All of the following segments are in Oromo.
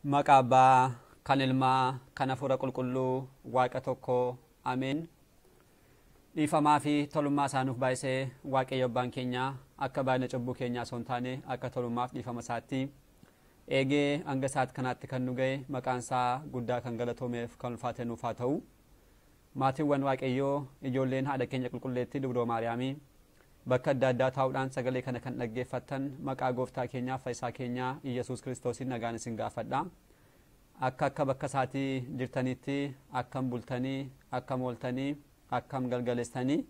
Maqaa Abbaa, kan Ilmaa, kan Hafuura Qulqulluu, Waaqa tokko, Ameen. Dhiifamaa fi tolummaa isaa nuuf baay'isee Waaqayyo Abbaan keenya akka baay'ina cubbuu keenyaa osoo hin taane akka tolummaaf dhiifama isaatti eegee hanga sa'aat kanaatti kan nu ga'e maqaan isaa guddaa kan galatoomeef kan ulfaate nuuf haa ta'u. Maatiiwwan Waaqayyoo, ijoolleen haadha keenya qulqulleettii Dubroo Maariyaamii, bakka adda addaa taa'uudhaan sagalee kana kan dhaggeeffattan, maqaa gooftaa keenyaaf fayyisaa keenyaa Iyyasuus Kiristoosiin nagaan isin gaafadha. Akka bakka isaatii jirtanitti akkam bultanii, akkam ooltanii, akkam galgaleessanii?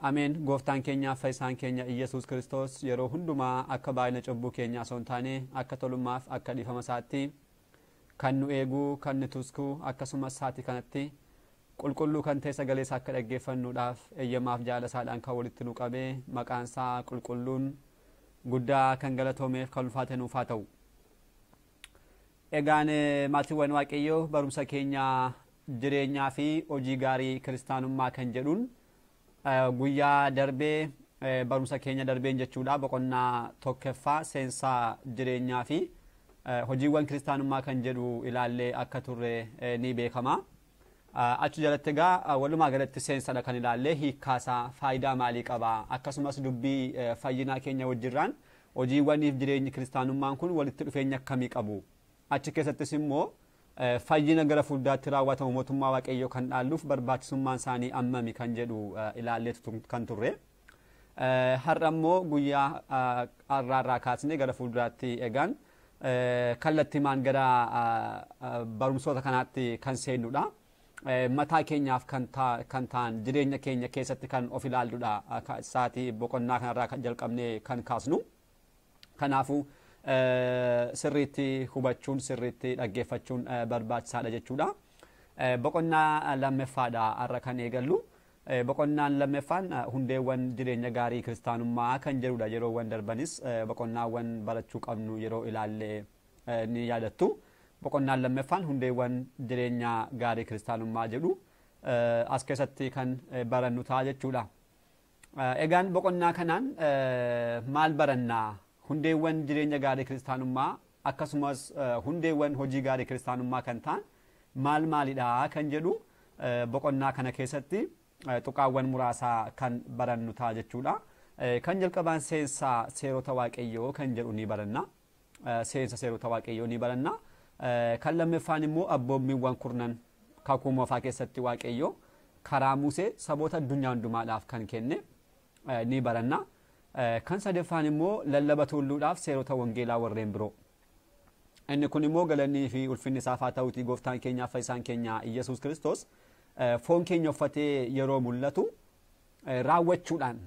Ameen. Gooftaan keenyaaf fayyisaan keenya Iyyasuus Kiristoos yeroo hundumaa akka baay'ina cubbuu keenyaa osoo hin taane akka tolummaaf akka dhiifama isaatti kan nu eeguu, kan nu tusku, akkasumas sa'aatii kanatti qulqulluu kan ta'e sagalee isaa akka dhaggeeffannuudhaaf eeyyamaaf jaala isaadhaan kan walitti nu qabee maqaan isaa qulqulluun guddaa kan galatoomeef kan ulfaate nuuf haa ta'u. Egaan maatiiwwan Waaqayyoo, barumsa keenya jireenyaa fi hojii gaarii kiristaanummaa kan jedhuun guyyaa darbee, barumsa keenya darbeen jechuudha, boqonnaa tokkoffaa seensaa jireenyaa fi hojiiwwan kiristaanummaa kan jedhu ilaallee akka turre ni beekama. Achi jalatti egaa walumaa galatti seensadha kan ilaallee, hiikkaasaa, faayidaa maalii qaba, akkasumas dubbii fayyinaa keenya wajjirraan hojiiwwaniif jireenyi kiristaanummaan kun walitti dhufeenya akkamii qabu. Achi keessattis immoo fayyina gara fuulduraatti raawwatamu mootummaa Waaqayyoo kan dhaalluuf barbaachisummaan isaanii ammami kan jedhu ilaalleetu kan turre. Har'a immoo guyyaa har'aarraa kaasnee gara fuulduraatti egaan kallattimaan gara barumsoota kanaatti kan seennudha. Mataa keenyaaf kan ta'an, jireenya keenya keessatti kan of ilaalludha, sa'aatii boqonnaa kanarraa kan jalqabnee kan kaasnu. Kanaafuu sirriitti hubachuun, sirriitti dhaggeeffachuun barbaachisaadha jechuudha. Boqonnaa lammaffaadha har'a kan eegallu. Boqonnaan lammaffaan hundeewwan jireenya gaarii kiristaanummaa kan jedhudha. Yeroowwan darbanis boqonnaawwan barachuu qabnu yeroo ilaalle ni yaadattu. Boqonnaan lammaffaan hundeewwan jireenya gaarii kiristaanummaa jedhu as keessatti kan barannu ta'a jechuudha. Egaan boqonnaa kanaan maal barannaa? Hundeewwan jireenya gaarii kiristaanummaa akkasumas hundeewwan hojii gaarii kiristaanummaa kan ta'an maal maalidha kan jedhu boqonnaa kana keessatti tuqaawwan muraasaa kan barannu ta'a jechuudha. Kan jalqabaan seensa seerota Waaqayyoo kan jedhu ni baranna. Seensa seerota Waaqayyoo ni baranna. Kan lammaffaan immoo abboommiiwwan kurnan kakuu moofaa keessatti Waaqayyoo karaa Musee saboota addunyaa hundumaadhaaf kan kenne ni baranna. Kan sadaffaan immoo lallaba tulluudhaaf seerota wangeelaa warreen biroo. Inni kun immoo galannii fi ulfinni isaaf haa ta'uutii gooftaan keenyaaf fayyisaan keenya Iyyasuus Kiristoos foon keenya uffatee yeroo mul'atu raawwachuudhaan,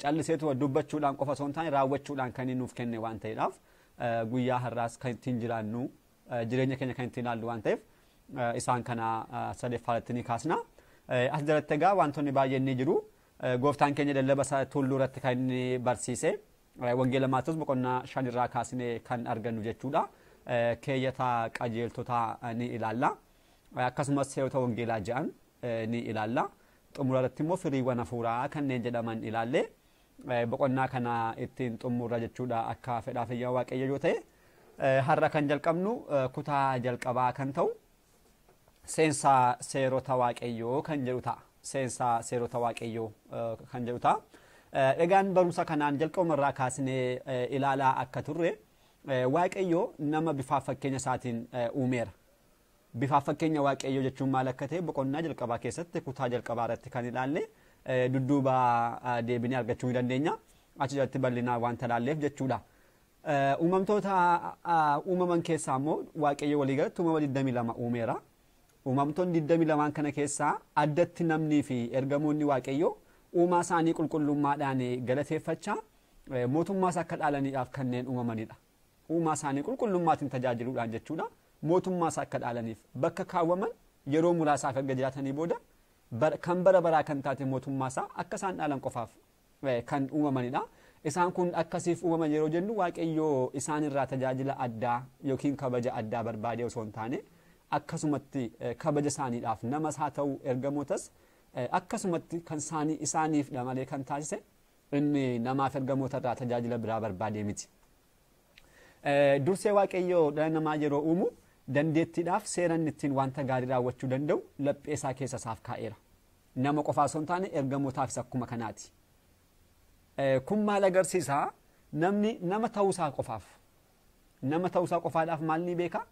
calliseetu dubbachuudhaan qofa osoo hin taane raawwachuudhaan kan inni nuuf kenne waan ta'eedhaaf, guyyaa har'aas kan ittiin jiraannu, jireenya keenya kan ittiin ilaallu waan ta'eef, isaan kana sadeffaatti ni kaasna. As jalatti egaa wantoonni baay'een ni jiru. Gooftaan keenya lallaba isaa tulluu irratti kan inni barsiise Wangeela Maatewos boqonnaa 5 irraa kaasnee kan argannu jechuudha. Keeyyata qajeeltotaa ni ilaalla. Akkasumas seerota wangeelaa ja'an ni ilaalla. Xumura irratti immoo firiiwwan hafuuraa kanneen jedhaman ilaalle boqonnaa kana ittiin xumurra jechuudha, akka fedhaa fayyaa Waaqayyo yoo ta'e. Har'a kan jalqabnu kutaa jalqabaa kan ta'u seensa seerota Waaqayyoo kan jedhu ta'a. Seensa seerota Waaqayyoo kan jedhu ta'a. Egaan barumsa kanaan jalqabuma irraa kaasnee ilaalaa akka turre, Waaqayyo nama bifaaf fakkeenya isaatiin uumeera. Bifaaf fakkeenya Waaqayyoo jechuun maal akka ta'e boqonnaa jalqabaa keessatti kutaa jalqabaa irratti kan ilaalle dudduuba deebinee argachuu ni dandeenya. Achi jalatti bal'inaan wanta ilaalleef jechuudha. Uumamtoota uumaman keessaa immoo Waaqayyo waliigalatti uumama 22 uumeera. Uumamtoonni 22 kana keessaa addatti namnii fi ergamoonni Waaqayyoo uumaa isaanii qulqullummaadhaan galateeffachaa mootummaa isaa akka dhaalaniidhaaf kanneen uumamanidha. Uumaa isaanii qulqullummaatiin tajaajiluudhaan jechuudha. Mootummaa isaa akka dhaalaniif bakka kaawwaman yeroo muraasaaf erga jiraatanii booda kan bara baraa kan taate mootummaa isaa akka isaan dhaalan qofaaf kan uumamanidha. Isaan kun akkasiif uumaman yeroo jennu, Waaqayyoo isaan irraa tajaajila addaa yookiin kabaja addaa barbaadee osoo hin taane, akkasumatti kabaja isaaniidhaaf, namas haa ta'u ergamootas, akkasumatti kan isaanii isaaniifdha malee kan taasise inni namaaf ergamoota irraa tajaajila biraa barbaadee miti. Dursee Waaqayyoo dhala namaa yeroo uumu dandeettiidhaaf seera inni ittiin wanta gaarii raawwachuu danda'u laphee isaa keessa isaaf kaa'eera. Nama qofaa osoo hin taane ergamootaafis akkuma kanaati. Kun maal agarsiisaa? Namni nama ta'uusaa qofaaf. Nama ta'uusaa qofaadhaaf maal ni beeka?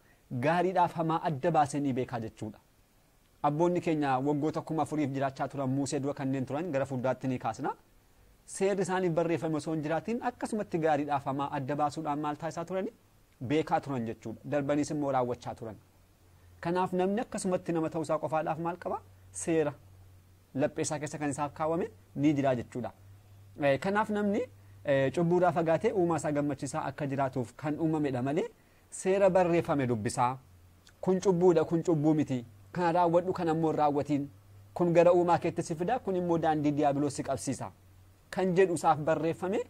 Gaariidhaaf hamaa adda baasee ni beekaa jechuudha. Abboonni keenya waggoota 4000 jiraachaa turan Musee dura kanneen turan gara fuulduraatti ni kaasna. Seerri isaaniif barreeffame osoo hin jiraatiin akkasumatti gaariidhaaf hamaa adda baasuudhaan maal taasisaa turani? Beekaa turan jechuudha. Darbaniis immoo raawwachaa turan. Kanaaf namni akkasumatti nama ta'uusaa qofaadhaaf maal qaba? Seera laphee isaa keessa kan isaaf kaawwame ni jira jechuudha. Kanaaf namni cubbuudhaa fagaatee uumaa isaa gammachiisaa akka jiraatuuf kan uumamedha malee seera barreeffame dubbisaa kun cubbuudha kun cubbuu miti kana raawwadhu kan ammoo hin raawwatiin kun gara uumaa keetti si fida kun immoo daandii diyaabiloos si qabsiisa kan jedhu isaaf barreeffame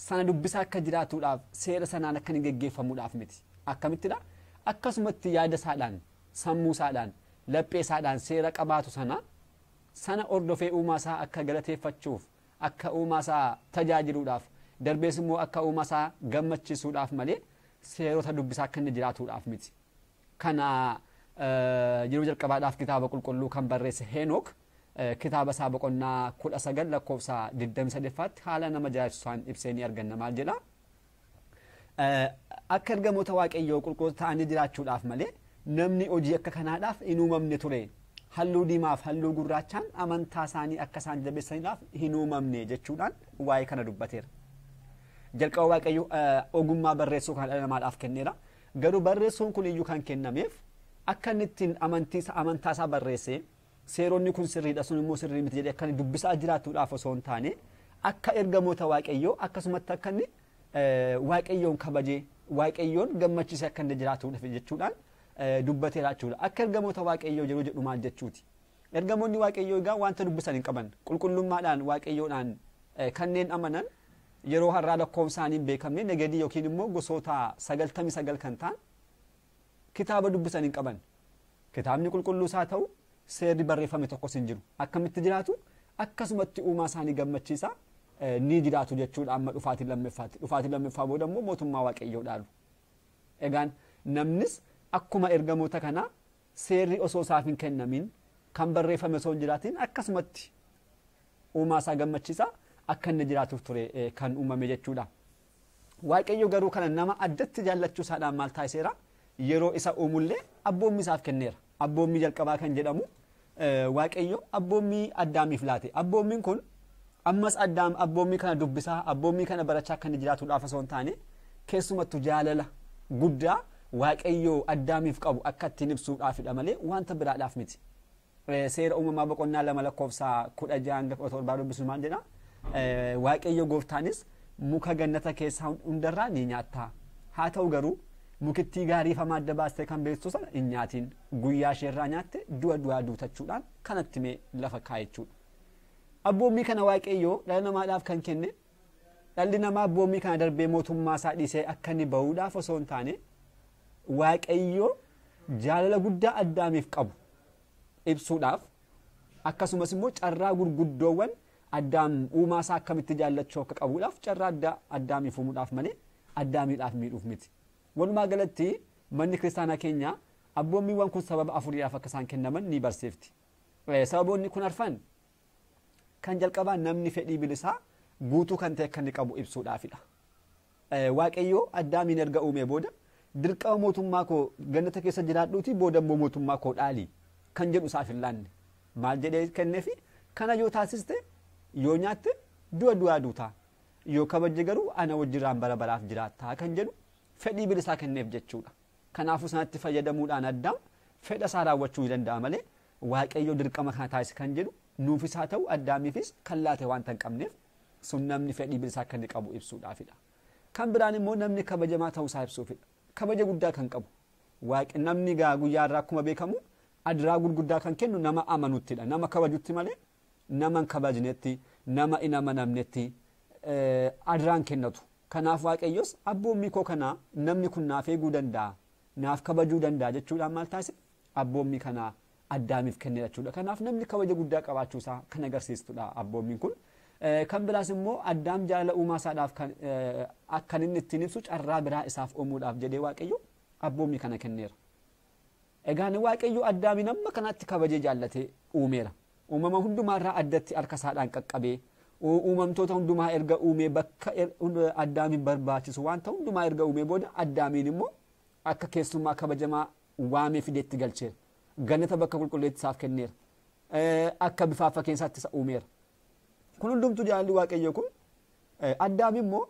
sana dubbisaa akka jiraatuudhaaf seera sanaan akka inni geggeeffamuudhaaf miti. Akkamittidha? Akkasumatti yaada isaadhaan sammuu isaadhaan laphee isaadhaan seera qabaatu sana hordofee uumaa isaa akka galateeffachuuf akka uumaa isaa tajaajiluudhaaf darbees immoo akka uumaa isaa gammachiisuudhaaf malee seerota dubbisaa akka inni jiraatuudhaaf miti. Kana yeroo jalqabaadhaaf kitaaba qulqulluu kan barreesse Heenook kitaaba isaa boqonnaa 19 lakkoofsa 28 haala nama jiraachisaan ibsee ni arganna. Maal jedha? Akka ergamoota Waaqayyoo qulqulloota ta'anii jiraachuudhaaf malee namni hojii akka kanaadhaaf hin uumamne ture. Halluu diimaaf halluu gurraachaan amantaa isaanii akka isaan jabeessaniidhaaf hin uumamne jechuudhaan waa'ee kana dubbateera. Jalqaba Waaqayyo ogummaa barreessuu kan dhala namaadhaaf kenneera. Garuu barreessuun kun iyyuu kan kennameef akka inni ittiin amantaa isaa barreessee seeronni kun sirriidha sun immoo sirrii miti jedhee akka inni dubbisaa jiraatuudhaaf osoo hin taane akka ergamoota Waaqayyoo akkasumatti akka inni Waaqayyoon kabajee Waaqayyoon gammachiisee akka inni jiraatuudhaaf jechuudhaan dubbateera jechuudha. Akka ergamoota Waaqayyoo yeroo jedhu maal jechuuti? Ergamoonni Waaqayyoo egaa wanta dubbisan hin qaban. Qulqullummaadhaan Waaqayyoodhaan kanneen amanan yeroo har'aa lakkoofsaanii hin beekamne negadii yookiin immoo gosoota 99 kan ta'an kitaaba dubbisan hin qaban. Kitaabni qulqulluus haa ta'u seerri barreeffame tokkos hin jiru. Akkamitti jiraatu? Akkasumatti uumaa isaanii gammachiisaa ni jiraatu jechuudha amma dhufaatii lammaffaatti. Dhufaatii lammaffaa booda immoo mootummaa Waaqayyoo dhaalu. Egaan namnis akkuma ergamoota kanaa seerri osoo isaaf hin kennamin kan barreeffame osoo hin jiraatin akkasumatti uumaa isaa gammachiisaa akka inni jiraatuuf ture kan uumame jechuudha. Waaqayyo garuu kana nama addatti jaallachuu isaadhaan maal taasiseera? Yeroo isa uumullee abboommii isaaf kenneera. Abboommii jalqabaa kan jedhamu Waaqayyo abboommii Addaamiif laate. Abboommiin kun ammas Addaam abboommii kana dubbisaa abboommii kana barachaa akka inni jiraatuudhaaf osoo hin taane keessumattuu jaalala guddaa Waaqayyo Addaamiif qabu akka ittiin ibsuudhaafidha malee wanta biraadhaaf miti. Seera uumamaa boqonnaa 2 lakkoofsa 16 hanga 17 dubbisu maal jedha? Waaqayyo gooftaanis muka gannata keessaa hundarraa ni nyaatta. Haa ta'u garuu mukittii gaarii famaa adda baastee kan beektu sana hin nyaatiin. Guyyaa isheerraa nyaatte du'a du'aa duutachuudhaan kanatti mee lafa kaa'echuudha. Abboommii kana Waaqayyo dhala namaadhaaf kan kenne dhalli namaa abboommii kana darbee mootummaa isaa dhiisee akka inni bahuudhaaf osoo hin taane Waaqayyo jaalala guddaa Addaamiif qabu ibsuudhaaf akkasumas immoo carraa gurguddoowwan Addaam uumaa isaa akkamitti jaallachuu akka qabuudhaaf carraa addaa Addaamiif uumuudhaaf malee Addaamiidhaaf miidhuuf miti. Walumaa galatti manni kiristaanaa keenya abboommiiwwan kun sababa afuriidhaaf akka isaan kennaman ni barsiifti. Sababoonni kun arfan kan jalqabaa namni fedhii bilisaa guutuu kan ta'e akka inni qabu ibsuudhaafidha. Waaqayyo Addaamiin erga uumee booda dirqama mootummaa koo gannata keessa jiraadhuuti booda immoo mootummaa koo dhaali kan jedhu isaaf hin laanne. Maal jedhee kenneefi? Kana yoo taasiste yoo nyaatte du'a du'aa duutaa yoo kabajje garuu ana wajjirraan bara baraaf jiraattaa kan jedhu fedhii bilisaa kenneef jechuudha. Kanaafuu sanatti fayyadamuudhaan Addaam fedha isaa raawwachuu ni danda'a malee Waaqayyo dirqama kana taasise kan jedhu nuufis haa ta'u Addaamiifis kan laate wanta hin qabneef sun namni fedhii bilisaa akka inni qabu ibsuudhaafidha. Kan biraan immoo namni kabajamaa ta'uu isaa ibsuufidha. Kabaja guddaa kan qabu. Namni guyyaa irraa akkuma beekamu adiraa gurguddaa kan kennu nama amanuttidha. Nama kabajutti malee nama hin kabajnetti, nama hin amanamnetti adiraan kennatu. Kanaaf Waaqayyos abboommii koo kanaa namni kun naaf eeguu danda'a, naaf kabajuu danda'a jechuudhaan maal taasise? Abboommii kanaa Addaamiif kenne jechuudha. Kanaaf namni kabaja guddaa qabaachuu isaa kan agarsiistudha abboommiin kun. Kan biraas immoo Addaam jaalala uumaa isaadhaaf kan inni ittiin ibsu carraa biraa isaaf uumuudhaaf jedhee Waaqayyo abboommii kana kenneera. Egaan Waaqayyo Addaamiin amma kanatti kabajee jaallatee uumeera. Uumama hundumaarraa addatti harka isaadhaan qaqqabee uumamtoota hundumaa erga uumee bakka Addaamiin barbaachisu wanta hundumaa erga uumee booda Addaamiin immoo akka keessummaa kabajamaa waamee fideetti galcheera. Gannata bakka qulqulleetti isaaf kenneera. Akka bifaaf fakkeenyaatti isa uumeera. Kun hundumtuu jaalalli Waaqayyoo kun Addaam immoo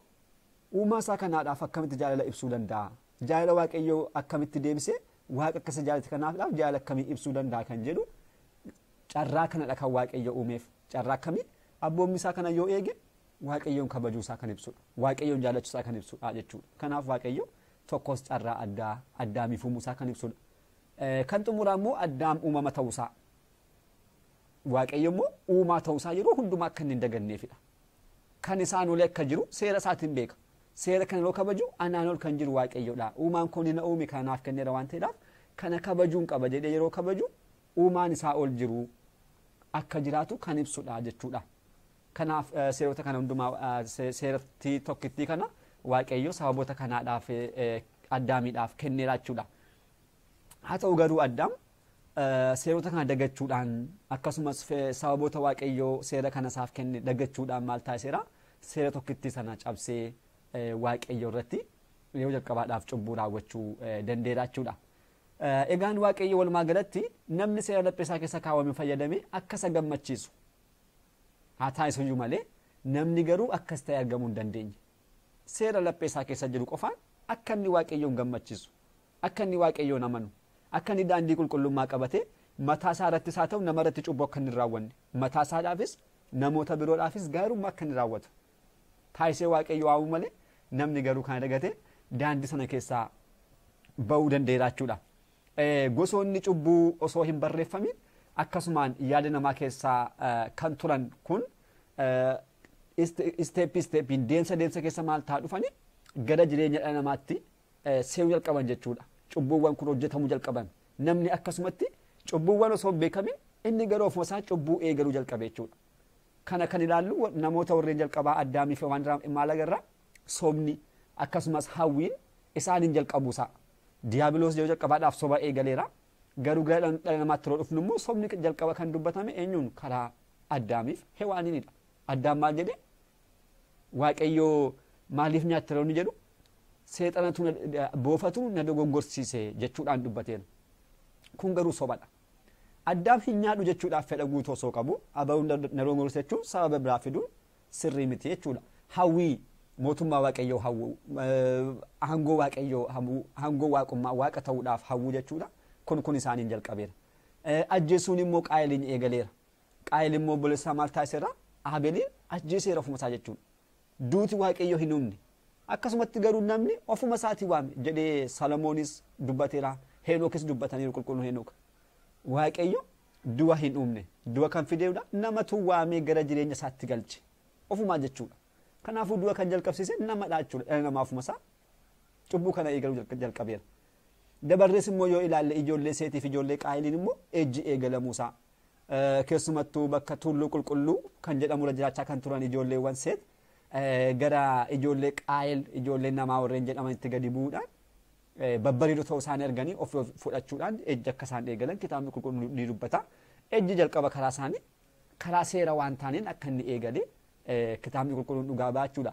uumaa isaa kanaadhaaf akkamitti jaalala ibsuu danda'a? Jaalala Waaqayyoo akkamitti deebisee Waaqa akka isa jaalate kanaafidhaaf jaalala akkamii ibsuu danda'a kan jedhu carraa kanadha kan Waaqayyo uumeef. Carraa akkamii? Abboommi isaa kana yoo eege Waaqayyoon kabajuu isaa kan ibsudha. Waaqayyoon jaallachuu isaa kan ibsudha jechuudha. Kanaaf Waaqayyo tokkos carraa addaa Addaamiif uumuu isaa kan ibsudha. Kan xumuraa immoo Addaam uumama ta'uusaa. Waaqayyo immoo uumaa ta'uusaa yeroo hundumaa akka inni hin daganneefidha. Kan isaan olii akka jiru seera isaatiin beeka. Seera kana yeroo kabaju anaan ol kan jiru Waaqayyoodha. Uumaan kun na uume kanaaf kenneera waan ta'eedhaaf kana kabajuun qaba jedhee yeroo kabaju uumaan isaa ol jiru akka jiraatu kan ibsudha jechuudha. Kanaaf seerota kana hundumaa seeratti tokkittii kana Waaqayyo sababoota kanaadhaaf Addaamiidhaaf kenneera jechuudha. Haa ta'u garuu Addaam seerota kana dagachuudhaan akkasumas sababoota Waaqayyoo seera kana isaaf kenne dagachuudhaan maal taasiseera? Seera tokkittii sana cabsee Waaqayyo irratti yeroo jalqabaadhaaf cubbuu raawwachuu danda'eera jechuudha. Egaan Waaqayyo walumaa galatti namni seera laphee isaa keessa kaawwame fayyadame akka isa gammachiisu haa taasisuyyuu malee namni garuu akkas ta'e argamuu hin dandeenye. Seera laphee isaa keessa jiru qofaan akka inni Waaqayyoon gammachiisu, akka inni Waaqayyoon amanu, akka inni daandii qulqullummaa qabate mataa isaa irrattis haa ta'u nama irratti cubbuu akka inni hin raawwanne, mataa isaadhaafis namoota biroodhaafis gaarummaa akka inni raawwatu taasisee Waaqayyo waamuu malee namni garuu kana dagate daandii sana keessaa ba'uu danda'eera jechuudha. Gosoonni cubbuu osoo hin barreeffamin akkasumaan yaada namaa keessaa kan turan kun isteeppii isteeppiin deemsa deemsa keessa maal ta'aa dhufanii gara jireenya dhala namaatti seenuu jalqaban jechuudha. Cubbuuwwan kun hojjetamuu jalqaban. Namni akkasumatti cubbuuwwan osoo hin beekamin inni garuu ofuma isaa cubbuu eegaluu jalqabe jechuudha. Kana kan ilaallu namoota warreen jalqabaa Addaamii fi Hewaan maal agarra? Sobni akkasumas hawwiin isaaniin jalqabuusaa. Diyaabiloos yeroo jalqabaadhaaf soba eegaleera. Garuu gara dhala namaatti yeroo dhufnu immoo sobni jalqaba kan dubbatame eenyuun? Karaa Addaamiif Hewaaniinidha. Addaam maal jedhe? Waaqayyoo maaliif nyaatte yeroo inni jedhu seexanatu boofatu na dogoggorsiise jechuudhaan dubbateera. Kun garuu sobadha. Addaam hin nyaadhu jechuudhaaf fedha guutuu osoo qabu abaluun na dogoggorsiise jechuun sababa biraa fiduun sirrii miti jechuudha. Hawwii mootummaa Waaqayyoo hawwuu, aangoo Waaqayyoo hawwuu, aangoo waaqummaa waaqa ta'uudhaaf hawwuu jechuudha. Kun isaaniin jalqabeera. Ajjeesuun immoo Qaayiliin eegaleera. Qaayil immoo obboleessa maal taasiseera? Abeeliin ajjeeseera ofuma isaa jechuudha. Duuti Waaqayyoo hin uumne. Akkasumatti garuu namni ofuma isaatii waame jedhee Salomoonis dubbateera. Henookis dubbataniiru qulqulluun Henook. Waaqayyo du'a hin uumne. Du'a kan fideedha namatu waamee gara jireenya isaatti galche. Ofumaa jechuudha. Kanaafuu du'a kan jalqabsiise namadha jechuudha. Dhala namaa ofuma isaa cubbuu kana eegaluu jalqabeera. Dabarrees immoo yoo ilaalle ijoollee Seetii fi ijoollee Qaayiliin immoo ejji eegalamuu isaa. Keessumattuu bakka tulluu qulqulluu kan jedhamurra jiraachaa kan turan ijoolleewwan Seet gara ijoollee Qaayil ijoollee namaa warreen jedhamanitti gadi bu'uudhaan babbareedoo ta'uu isaanii arganii of fudhachuudhaan ejji akka isaan eegalan kitaabni qulqulluun ni dubbata. Ejji jalqaba karaa isaanii karaa seera waan taaneen akka inni eegale kitaabni qulqulluun dhugaa ba'achuudha.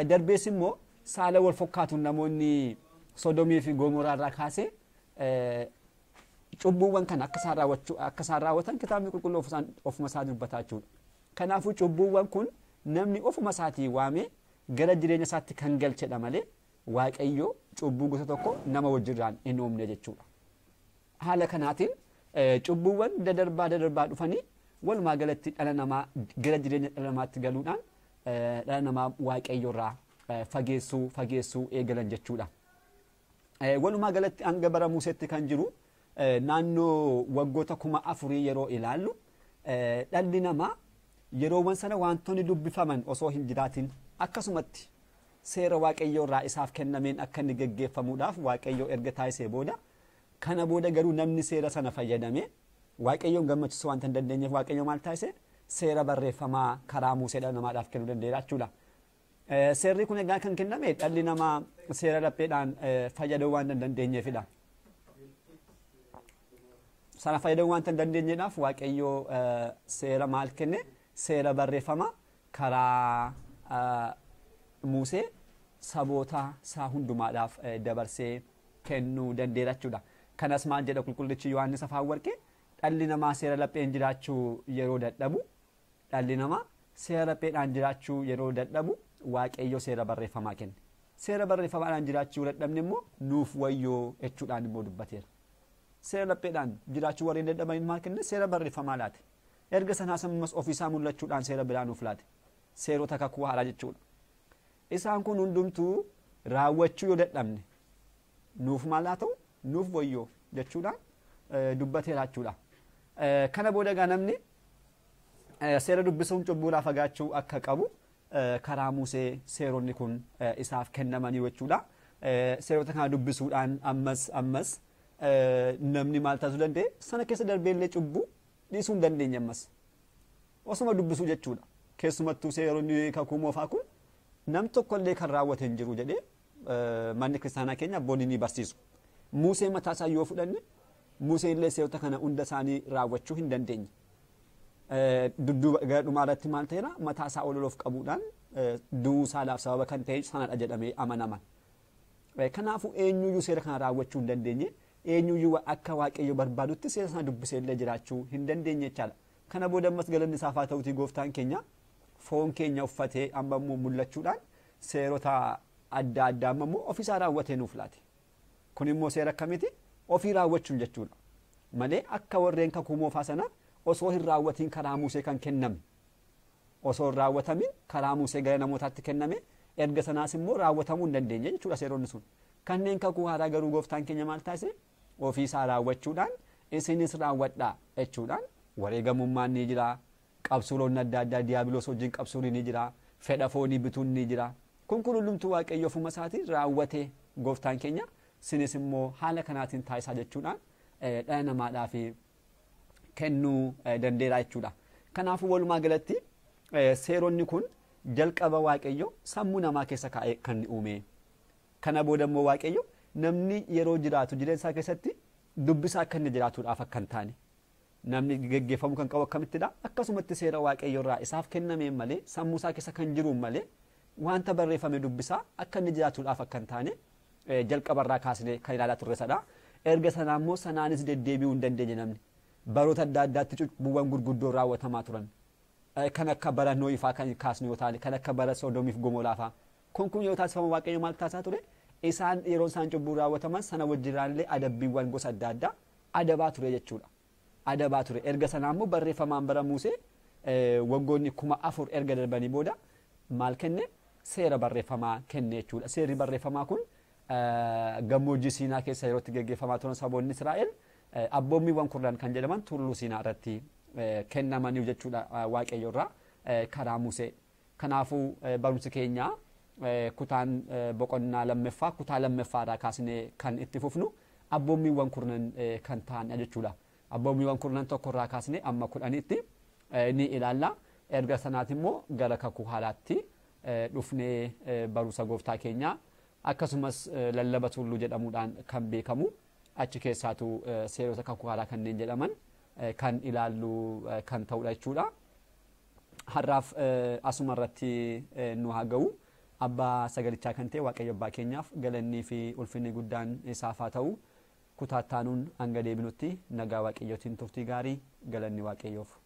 Darbees immoo saala wal fakkaatuun namoonni Sodomii fi Gomoraa irraa kaasee cubbuuwwan kana akka isaan raawwatan kitaabni qulqulluun ofuma isaa dubbataa jechuudha. Kanaafuu cubbuuwwan kun namni ofuma isaatii waamee gara jireenya isaatti kan galchedha malee Waaqayyo cubbuu gosa tokko nama wajjirraan hin uumne jechuudha. Haala kanaatiin cubbuuwwan dadarbaa dadarbaa dhufanii walumaa galatti dhala namaa gara jireenya dhala namaatti galuudhaan dhala namaa Waaqayyo irraa fageessuu fageessuu eegalan jechuudha. Walumaa galatti hanga bara Museetti kan jiru naannoo waggoota 4000 yeroo ilaallu dhalli namaa yeroowwan sana wantoonni dubbifaman osoo hin jiraatin akkasumatti seera Waaqayyoo irraa isaaf kennameen akka inni geggeeffamuudhaaf Waaqayyoo erga taasisee booda kana booda garuu namni seera sana fayyadamee Waaqayyoon gammachiisuu waanta hin dandeenyeef Waaqayyo maal taasise? seera barreeffamaa karaa Musee dhala namaadhaaf kennuu danda'eera jechuudha. Seerri kun egaa kan kenname dhalli namaa seera lapheedhaan fayyadamuu waan hin dandeenyeefidha. Sana fayyadamuu waan hin dandeenyeedhaaf Waaqayyo seera maal kenne? Seera barreeffamaa karaa Musee saboota isaa hundumaadhaaf dabarsee kennuu danda'eera jechuudha. Kanas maal jedha qulqullichi Yohaannis Afaan-Warqee? Dhalli namaa seera lapheen jiraachuu yeroo dadhabu, dhalli namaa seera lapheedhaan jiraachuu yeroo dadhabu Waaqayyo seera barreeffamaa kenne. Seera barreeffamaadhaan jiraachuu dadhabne immoo nuuf wayyoo jechuudhaan immoo dubbateera. Seera lapheedhaan jiraachuu warreen dadhaban maal kenne? Seera barreeffamaa laate. Erga sanaas ammas ofiisaa mul'achuudhaan seera biraa nuuf laate. Seerota kakuu haaraa jechuudha. Isaan kun hundumtuu raawwachuu yoo dadhabne nuuf maal haa ta'u? Nuuf wayyoo jechuudhaan dubbateera jechuudha. Kana booda egaa namni seera dubbisuun cubbuudhaa fagaachuu akka qabu karaa Musee seeronni kun isaaf kennamanii jechuudha. Seerota kana dubbisuudhaan ammas namni maal taasisuu danda'e? Sana keessa darbeellee cubbuu dhiisuu hin dandeenye ammas. Osuma dubbisuu jechuudha. Keessumattuu seeronni kakuu moofaa kun nam tokkollee kan raawwate hin jiru jedhee manni kiristaanaa keenya abboonni ni barsiisu. Musee mataa isaa yoo fudhanne Musee illee seerota kana hunda isaanii raawwachuu hin dandeenye. Dudduuba gara dhumaa irratti maal ta'eera? Mataa isaa ol of qabuudhaan du'uu isaadhaaf sababa kan ta'e sanadha jedhamee amanama. Kanaafuu eenyuyyuu seera kana raawwachuu hin dandeenye, eenyuyyuu akka Waaqayyo barbaadutti seera sana dubbisee illee jiraachuu hin dandeenye jechaadha. Kana booda ammas galanni isaaf haa ta'utii gooftaan keenya foon keenya uffatee amma immoo mul'achuudhaan seerota adda addaa amma immoo ofiisaa raawwatee nuuf laate. Kun immoo seera akkamiiti? Ofii raawwachuun jechuudha. Malee akka warreen kakuu moofaa sana osoo hin raawwatiin karaa Musee kan kenname. Osoo hin raawwatamin karaa Musee gara namootaatti kenname erga sanaas immoo raawwatamuu hin dandeenye jechuudha seeronni sun. Kanneen kakuu haaraa garuu gooftaan keenya maal taasise? Ofiisaa raawwachuudhaan isinis raawwadhaa jechuudhaan wareegamummaan ni jira. Qabsuuloonni adda addaa diiyaabiloos wajjin qabsuun ni jira. Fedha foonii bituun ni jira. Kun hundumtuu Waaqayyo ofuma isaatiin raawwatee gooftaan keenya sinis immoo haala kanaatiin taasisaa jechuudhaan dhala namaadhaaf kennuu dandeera jechuudha. Kanaafuu walumaa galatti seeronni kun jalqaba Waaqayyo sammuu namaa keessa kaa'ee kan uume. Kana booda immoo Waaqayyo namni yeroo jiraatu jireenya isaa keessatti dubbisaa akka inni jiraatuudhaaf akka hin taane namni geggeeffamuu kan qabu akkamittidha? Akkasumatti seera Waaqayyo irraa isaaf kennameen malee sammuu isaa keessa kan jiruun malee wanta barreeffame dubbisaa akka inni jiraatuudhaaf akka hin taane jalqabarraa kaasnee kan ilaalaa turre sadha. Erga sanaa immoo sanaanis deddeebi'uu hin dandeenye namni. Baroota adda addaatti cubbuuwwan gurguddoo raawwatamaa turan. Kan akka bara Nohii fa'aa kan kaasnu yoo taane, kan akka bara Sodoomiif Gomoraa fa'aa. Kun yoo taasifamu Waaqayyo maal taasisaa ture? Isaan yeroo isaan cubbuu raawwataman sana wajjiraallee adabbiiwwan gosa adda addaa adabaa ture jechuudha. Adabaa ture. Erga sanaa immoo barreeffamaan bara Musee waggoonni 4000 erga darbanii booda maal kenne? Seera barreeffamaa kenne jechuudha. Seerri barreeffamaa kun gammoojjii Siinaa keessa yeroo itti geggeeffamaa turan saboonni Israa'el abboommiiwwan kurnan kan jedhaman tulluu Siinaa irratti kennamanii jechuudha Waaqayyo irraa karaa Musee. Kanaafuu barumsi keenya kutaan boqonnaa lammaffaa kutaa lammaffaa irraa kaasnee kan itti fufnu abboommiiwwan kurnan kan ta'an jechuudha. Abboommiiwwan kurnan tokko irraa kaasnee amma 10tti ni ilaalla. Erga sanaati immoo gara kakuu haaraatti dhufnee barumsa gooftaa keenyaa akkasumas lallaba tulluu jedhamuudhaan kan beekamu achi keessaatu seerota kakuu haaraa kanneen jedhaman kan ilaallu kan ta'udha jechuudha. Har'aaf asuma irratti nu haa ga'u. Abbaa sagalichaa kan ta'e Waaqayyo abbaa keenyaaf galannii fi ulfinni guddaan isaaf haa ta'u. Kutaattaanuun hanga deebinutti nagaa Waaqayyootiin turtii gaarii galanni Waaqayyoof.